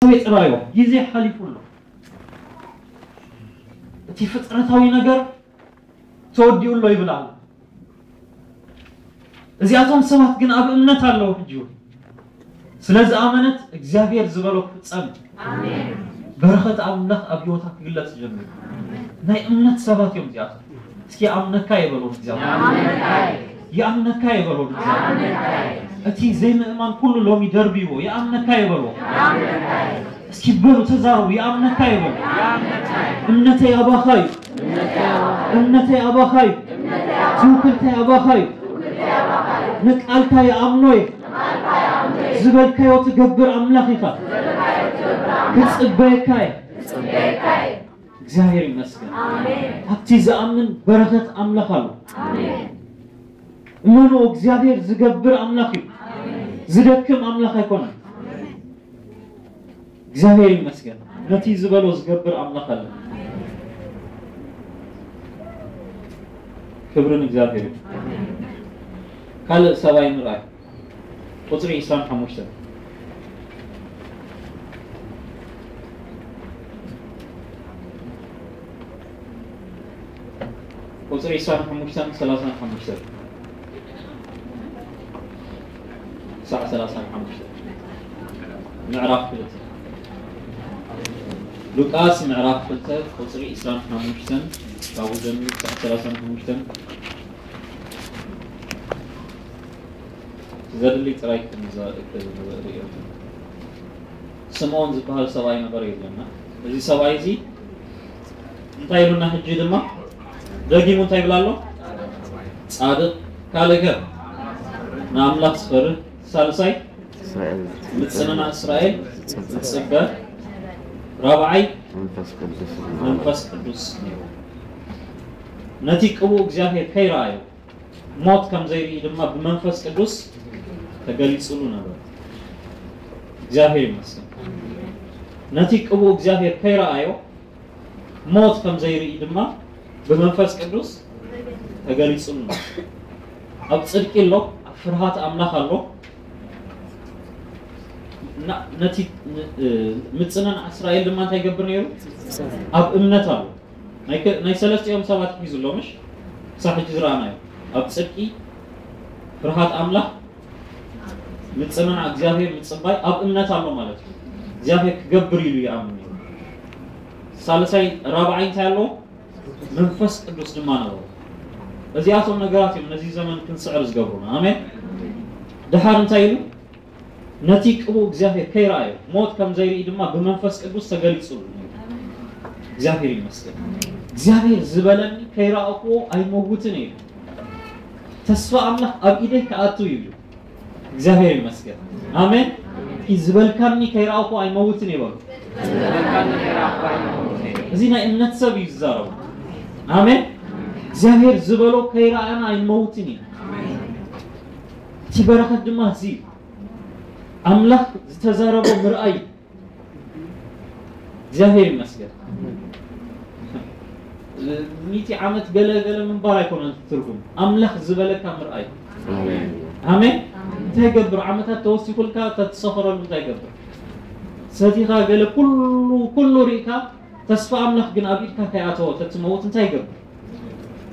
ኣቤት ጥራዮ፣ ግዜ ሓሊፉ ኣሎ። እቲ ፍጥረታዊ ነገር ተወዲኡ ኣሎ ይብል ኣሎ። እዚኣቶም ሰባት ግን ኣብ እምነት ኣለዉ። ሕጂ እውን ስለ ዝኣመነት እግዚኣብሔር ዝበሎ ክፍጸም እዩ። ኣሜን። በረኸት ኣምላኽ ኣብ ህይወታ ክግለጽ ጀሚሩ። ናይ እምነት ሰባት እዮም እዚኣቶም። እስኪ ይኣምነካ ይበሎ እግዚኣብሔር። ይኣምነካ ይበሎ እግዚኣብሔር። እቲ ዘይምእማን ኩሉ ሎሚ ደርቢዎ ይኣምነካ ይበሎ። እስኪ በሉ ተዛረቡ። ይኣምነካ ይበሎ። እምነተይ ኣባኻ እዩ። እምነተይ ኣባኻ እዩ። ትውክልተይ ኣባኻ እዩ። ንቃልካ ይኣምኖ እየ። ዝበልካዮ ትገብር ኣምላኽ ኢኻ። ክጽበየካ እየ። እግዚኣብሔር ይመስገን። ኣብቲ ዝኣምን በረኸት ኣምላኽ ኣሎ። እመኑ፣ እግዚኣብሔር ዝገብር ኣምላኽ እዩ። ዝደክም ኣምላኽ ኣይኮነን። እግዚኣብሔር ይመስገን። ነቲ ዝበሎ ዝገብር ኣምላኽ ኣሎ። ክብሪ ንእግዚኣብሔር እዩ። ካልእ ሰብኣይ ንርኣይ። ቁጽሪ ዕስራን ሓሙሽተን። ቁጽሪ ዕስራን ሓሙሽተን፣ ሰላሳን ሓሙሽተን። ክሳዕ ሰላሳን ሓሙሽተን። ምዕራፍ ክልተ። ሉቃስ ምዕራፍ ክልተ ቁጽሪ ዕስራን ሓሙሽተን፣ ካብኡ ጀሚሩ ክሳዕ ሰላሳን ሓሙሽተን። ዘድሊ ጥራይ ክም ዘ-፣ ክም ርእዮ። ስምዖን ዝበሃል ሰብኣይ ነበረ ይብለና። እዚ ሰብኣይ እዚ እንታይ ኢሉና? ሕጂ ድማ ደጊሙ እንታይ ይብላ ኣሎ? ጻድቕ። ካልእከ? ንኣምላኽ ዝፈርህ። ሳልሳይ? እስራኤል ምጽንና እስራኤል ዝጽበ። ራብዓይ? መንፈስ ቅዱስ። መንፈስ ቅዱስ ነይሩ። ነቲ ቅቡእ እግዚኣብሔር ከይረኣዮ ሞት ከም ዘይርኢ ድማ ብመንፈስ ቅዱስ ተገሊጹሉ ነበር። እግዚኣብሔር ይመስገን። ነቲ ቅቡእ እግዚኣብሔር ከይረኣዮ ሞት ከም ዘይርኢ ድማ ብመንፈስ ቅዱስ ተገሊጹሉ ነበር። ኣብ ጽድቂ ኣሎ፣ ኣብ ፍርሃት ኣምላኽ ኣሎ። እና ነቲ፣ ን-፣ እ፣ ምጽንናዕ እስራኤል ድማ እንታይ ይገብር ነይሩ? ኣብ እምነት ኣሎ። ናይ ከ-፣ ናይ ሰለስቲኦም ሰባት ሒዙ ኣሎ፣ ምሽ? ክሳብ ሕጂ ዝረኣናዮ። ኣብ ጽድቂ፣ ፍርሃት ኣምላኽ፣ ምጽንናዕ እግዚኣብሔር ምጽባይ ኣብ እምነት ኣሎ ማለት እዩ። እግዚኣብሔር ክገብር ኢሉ ይኣምን ነይሩ። ሳልሳይ፣ ራብዓይ እንታይ ኣለዎ? መንፈስ ቅዱስ ድማ ነበሩ። እዚኣቶም ነገራት እዮም ነዚ ዘመን ክንስዕር ዝገብሩና። ኣሜን። ደሓር እንታይ ኢሉ? ነቲ ቅቡእ እግዚኣብሔር ከይረኣዮ፣ ሞት ከም ዘይርኢ ድማ ብመንፈስ ቅዱስ ተገሊጹሉ። እግዚኣብሔር ይመስገን። እግዚኣብሔር ዝበለኒ ከይረኣኹዎ ኣይመውትን እየ። ተስፋ ኣምላኽ ኣብ ኢደይ ክኣቱ እዩ። እግዚኣብሔር ይመስገን። ኣሜን። እቲ ዝበልካኒ ከይረኣኹ ኣይመውትን እየ በሉ። እዚ ናይ እምነት ሰብ እዩ ዝዛረቡ። ኣሜን። እግዚኣብሔር ዝበሎ ከይረኣና ኣይንመውትን እዩ። እቲ በረኸት ድማ እዚ እዩ። ኣምላኽ ዝተዛረቦ ምርኣይ። እግዚኣብሔር ይመስገን። ሚእቲ ዓመት ገለ ገለ ምንባር ኣይኮነን ትርጉም። ኣምላኽ ዝበለካ ምርኣይ። ኣሜን። ኣሜን። እንታይ ይገብር? ዓመታት ተወሲኹልካ ተትሰኸረሉ እንታይ ይገብር? ሰቲኻ ገለ ኩሉ፣ ኩሉ ርኢካ ተስፋ ኣምላኽ ግን ኣብ ኢድካ ከይኣተወ ተትመውት እንታይ ይገብር?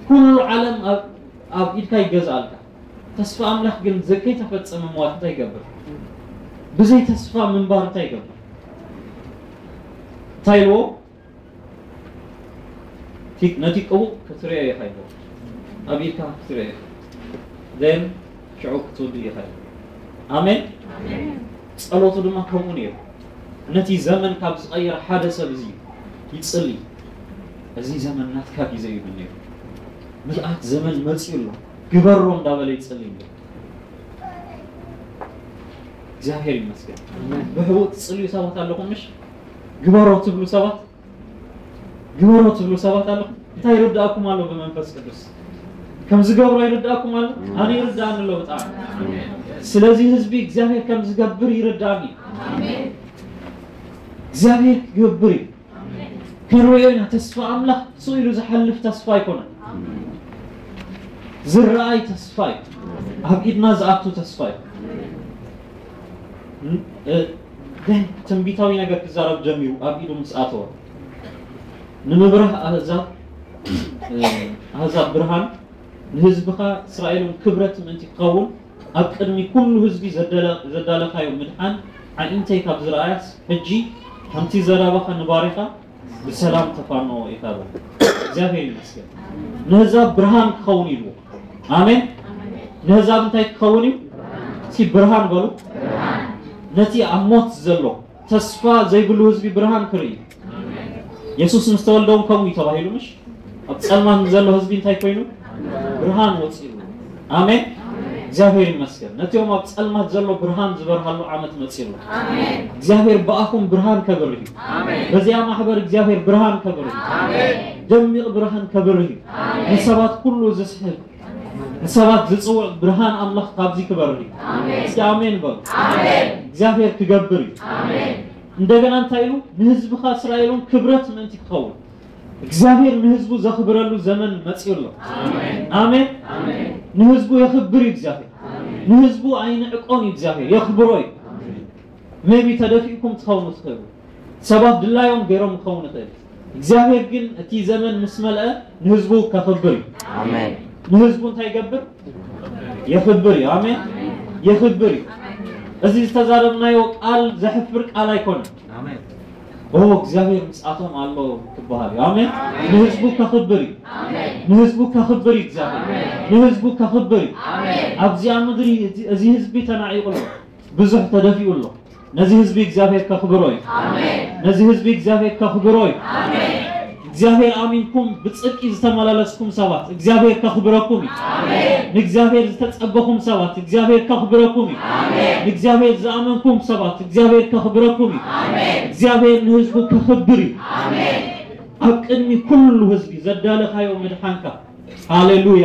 ኩሉ ዓለም ኣብ፣ ኣብ ኢድካ ይገዝኣልካ። ተስፋ ኣምላኽ ግን ዘ-፣ ከይተፈጸመ ምዋት እንታይ ይገብር? ብዘይ ተስፋ ምንባር እንታይ ይገብር? እንታይ ኢልዎ? ቲ-፣ ነቲ ቅቡእ ክትሪኦ ኢኻ ኢልዎ። ኣብ ኢድካ ክትሪኦ ኢኻ። Then ሽዑ ክትውድእ ኢኻ ኢልዎ። ኣሜን? ኣሜን። ጸሎቱ ድማ ከምኡ ነይሩ። ነቲ ዘመን ካብ ዝቐየር ሓደ ሰብ እዚ ይጽሊ። እዚ ዘመን ናትካ ግዜ እዩ ነይሩ። ምልኣት ዘመን መጺኡ ኣሎ። ግበሮ እንዳበለ ይጽሊ ነይሩ። እግዚኣብሔር ይመስገን። ብሕቡእ ትጽልዩ ሰባት ኣለኹም፣ ምሽ? ግበሮ ትብሉ ሰባት፣ ግበሮ ትብሉ ሰባት ኣለኹም። እንታይ ይርድኣኩም ኣሎ ብመንፈስ ቅዱስ? ከም ዝገብሮ ይርድኣኩም ኣሎ? ኣነ ይርድኣኒ ኣሎ ብጣዕሚ። ስለዚ ህዝቢ እግዚኣብሔር ከም ዝገብር ይርድኣኒ። እግዚኣብሔር ክገብር እዩ። ክንርእዮ ኢና። ተስፋ ኣምላኽ ስቕ ኢሉ ዝሓልፍ ተስፋ ኣይኮነን። ዝረኣይ ተስፋ እዩ። ኣብ ኢድና ዝኣቱ ተስፋ እዩ። እ፣ ትንቢታዊ ነገር ክዛረብ ጀሚሩ ኣብ ኢዱ ምስ ኣተወ፣ ንምብራህ ኣህዛብ ኣህዛብ ብርሃን፣ ንህዝብኻ እስራኤል እውን ክብረት ምእንቲ ክኸውን፣ ኣብ ቅድሚ ኩሉ ህዝቢ ዘዳለኻዮ ምድሓን ኣዒንተይ ካብ ዝረኣያስ፣ ሕጂ ከምቲ ዘረባኻ ንባሪኻ ብሰላም ተፋንዎ ኢኻ በሉ። እግዚኣብሔር ይመስገን። ንህዛብ ብርሃን ክኸውን ኢልዎ። ኣሜን። ንህዛብ እንታይ ክኸውን እዩ? እቲ ብርሃን በሉ። ነቲ ኣብ ሞት ዘሎ ተስፋ ዘይብሉ ህዝቢ ብርሃን ክርኢ። የሱስ ምስ ተወልደ እውን ከምኡ እዩ ተባሂሉ፣ ምሽ? ኣብ ጸልማት ንዘሎ ህዝቢ እንታይ ኮይኑ? ብርሃን ወጺኡ። ኣሜን። እግዚኣብሔር ይመስገን። ነቲኦም ኣብ ጸልማት ዘሎ ብርሃን ዝበርሃሉ ዓመት መጺኡ። እግዚኣብሔር ብኣኹም ብርሃን ከብርህ እዩ። በዚኣ ማሕበር እግዚኣብሔር ብርሃን ከብርህ እዩ። ደሚቕ ብርሃን ከብርህ እዩ። ንሰባት ኩሉ ዝስሕብ፣ ንሰባት ዝጽውዕ ብርሃን ኣምላኽ ካብዚ ክበርህ እዩ። እስኪ ኣሜን በሉ። እግዚኣብሔር ክገብር እዩ። እንደገና እንታይ ኢሉ? ንህዝብኻ እስራኤል እውን ክብረት ምእንቲ ክኸውን እግዚኣብሔር ንህዝቡ ዘኽብረሉ ዘመን መጺኡ ኣሎ። ኣሜን። ንህዝቡ የኽብር እዩ እግዚኣብሔር። ንህዝቡ ኣይንዕቆን እዩ እግዚኣብሔር፣ የኽብሮ እዩ። ሜቢ ተደፊእኩም ትኸውን ትኽእሉ። ሰባት ድላዮም ገይሮም ክኸውን ይኽእል። እግዚኣብሔር ግን እቲ ዘመን ምስ መልአ ንህዝቡ ከኽብር እዩ። ኣሜን። ንህዝቡ እንታይ ይገብር? የኽብር እዩ። ኣሜን። የኽብር እዩ። እዚ ዝተዛረብናዮ ቃል ዘሕፍር ቃል ኣይኮነን። ኣሜን። ኦ እግዚኣብሔር ምስኣቶም ኣሎ ክበሃል እዩ። ኣሜን። ንህዝቡ ከኽብር እዩ። ንህዝቡ ከኽብር እዩ። እግዚኣብሔር ንህዝቡ ከኽብር እዩ። ኣብዚኣ ምድሪ እዚ ህዝቢ ተናዒቑ ኣሎ። ብዙሕ ተደፊኡ ኣሎ። ነዚ ህዝቢ እግዚኣብሔር ከኽብሮ እዩ። ነዚ ህዝቢ እግዚኣብሔር ከኽብሮ እዩ። እግዚኣብሔር ኣሚንኩም ብጽድቂ ዝተመላለስኩም ሰባት እግዚኣብሔር ከኽብረኩም እዩ። ንእግዚኣብሔር ዝተጸበኹም ሰባት እግዚኣብሔር ከኽብረኩም እዩ። ንእግዚኣብሔር ዝኣመንኩም ሰባት እግዚኣብሔር ከኽብረኩም እዩ። እግዚኣብሔር ንህዝቡ ከኽብር እዩ። ኣብ ቅድሚ ኩሉ ህዝቢ ዘዳለኻዮ ምድሓንካ፣ ሃሌሉያ፣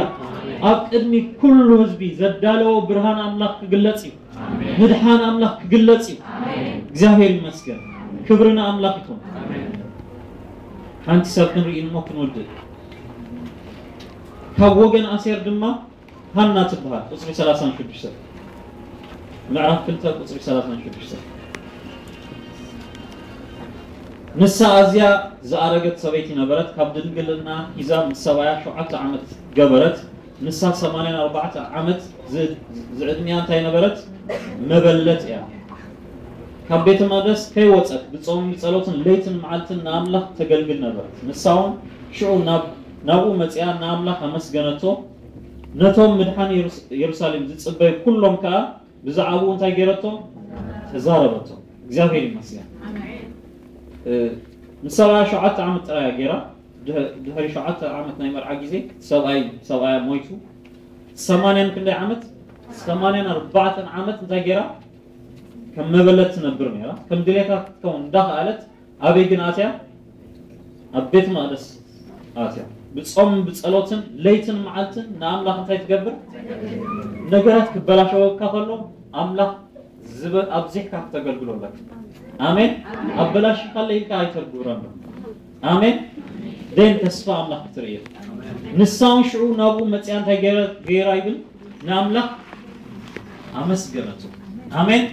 ኣብ ቅድሚ ኩሉ ህዝቢ ዘዳለዎ ብርሃን ኣምላኽ ክግለጽ እዩ። ምድሓን ኣምላኽ ክግለጽ እዩ። እግዚኣብሔር ይመስገን። ክብሪ ንኣምላኽ ይኹን። ሓንቲ ሰብ ክንርኢ እሞ ክንውድእ። ካብ ወገን ኣሴር ድማ ሃና ትበሃል። ቁጽሪ ሰላሳን ሽዱሽተን፣ ምዕራፍ ክልተ ቁጽሪ ሰላሳን ሽዱሽተን። ንሳ ኣዝያ ዝኣረገት ሰበይቲ ነበረት። ካብ ድንግልና ሒዛ ምስ ሰብኣያ ሸውዓተ ዓመት ገበረት። ንሳ ሰማንያን ኣርባዕተ ዓመት ዝ-፣ ዝዕድሚያ እንታይ ነበረት? መበለት እያ። ካብ ቤተ መቕደስ ከይወጸት ብጾምን ብጸሎትን ለይትን መዓልትን ንኣምላኽ ተገልግል ነበረት። ንሳ እውን ሽዑ ናብ-፣ ናብኡ መጺኣ ንኣምላኽ ኣመስገነቶ። ነቶም ምድሓን የሩስ-፣ የሩሳሌም ዝጽበዩ ኩሎም ከኣ ብዛዕባኡ እንታይ ገይረቶም? ተዛረበቶም። እግዚኣብሔር ይመስገን። ኣሜን። እ፣ ንሰብኣያ ሸውዓተ ዓመት ጥራይ እያ ገይራ። ድሕ-፣ ድሕሪ ሸውዓተ ዓመት ናይ መርዓ ግዜ ሰብኣይ፣ ሰብኣያ ሞይቱ። ሰማንያን ክንደይ ዓመት? ሰማንያን ኣርባዕተን ዓመት እንታይ ገይራ? ከም መበለት ትነብር ነይራ። ከም ድሌታ ክትከውን እንዳኸኣለት ኣበይ ግን ኣትያ? ኣብ ቤት መቕደስ ኣትያ። ብጾም ብጸሎትን ለይትን መዓልትን ንኣምላኽ እንታይ ትገብር? ነገራት ክበላሸወካ ከሎ ኣምላኽ ዝበ-፣ ኣብዚሕካ ክተገልግሎ ኣለካ። ኣሜን። ኣበላሽኻለ ኢልካ ኣይተግብረሉ። ኣሜን። ደን ተስፋ ኣምላኽ ክትርኢ ኢኻ። ንሳውን ሽዑ ናብኡ መጽያ እንታይ ገይራ፣ ገይራ ይብል? ንኣምላኽ ኣመስገነቱ። ኣሜን።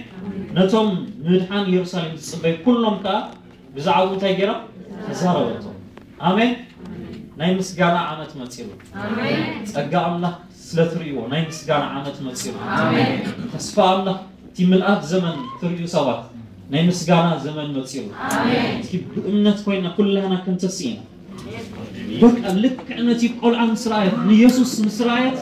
ነቶም ምድሓን የሩሳሌም ዝጽበዩ ኩሎም ከኣ ብዛዕባኡ እንታይ ገይራ? ተዛረበቶም። ኣሜን። ናይ ምስጋና ዓመት መጺኡ። ኣሜን። ጸጋ ኣምላኽ ስለ ትርእይዎ ናይ ምስጋና ዓመት መጺኡ። ኣሜን። ተስፋ ኣምላኽ እቲ ምልኣት ዘመን ትርእዩ ሰባት ናይ ምስጋና ዘመን መጺኡ። ኣሜን። እስኪ ብእምነት ኮይና ኩላህና ክንተስእ ኢና። በቃ ልክዕ ነቲ ቆልዓ ምስ ረኣየት፣ ንየሱስ ምስ ረኣየት